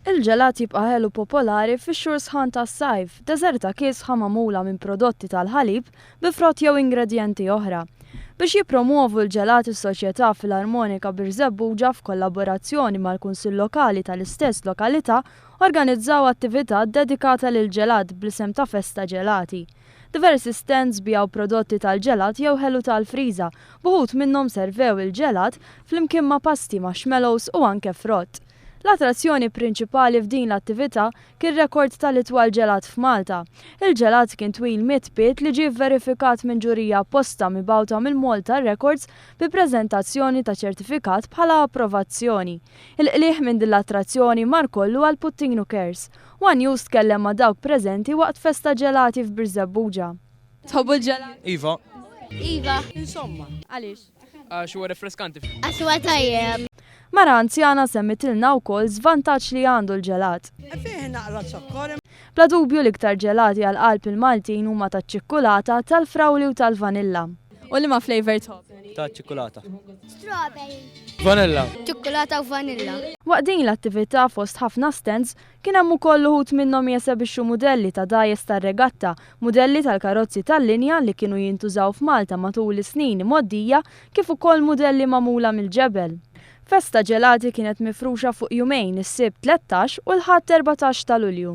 Il-ġelat jibqa' ħelu popolari fix-xhur sħan tas-sajf, deżerta kiesħa magħmula minn prodotti tal-ħalib bi frott jew ingredjenti oħra. Biex jippromwovu l-ġelat is-Soċjetà Filarmonika Birżebbuġa f'kollaborazzjoni mal-Kunsill Lokali tal-istess lokalità organizzaw attività ddedikata lill-ġelat bl-isem ta' Festa Ġelati. Diversi stands biegħu prodotti tal-ġelat jew ħelu tal-friża, b'uħud minnhom servew il-ġelat flimkien ma' pasti, marshmallows u anke frott. L-attrazzjoni prinċipali f'din l-attività kien rekord tal-itwal ġelat f'Malta. Il-ġelat kien twil 100 pied li ġie vverifikat minn ġurija apposta mibgħuta mill-Malta Records bi preżentazzjoni ta' ċertifikat bħala approvazzjoni. Il-qligħ minn din l-attrazzjoni mar kollu għal Puttinu Cares. One News tkellem ma' dawk preżenti waqt festa ġelati f'Birżebbuġa. Tħobbu l-ġelat? Iva. Iva. Insomma. Għaliex? Għax huwa refreskanti. Għax huwa tajjeb. Mara anzjana semmitilna wkoll żvantaġġ li għandu l-ġelat. Fih naqra zokkor. Bla dubju l-iktar ġelati għal qalb il-Maltin huma taċ-ċikkulata, tal-frawli u tal-vanilla. U liema flavour tħobb? Taċ-ċikkulata. Strawberry. Vanilla. Ċikkulata u vanilla. Waqt din l-attività fost ħafna stands, kien hemm ukoll uħud minnhom jesebixxu mudelli ta' dgħajjes tar-regatta, mudelli tal-karozzi tal-linja li kienu jintużaw f'Malta matul is-snin imgħoddija kif ukoll mudelli magħmula mill-ġebel. Festa Ġelati kienet mifruxa fuq jumejn, is-Sibt 13 u l-Ħadd 14 ta' Lulju.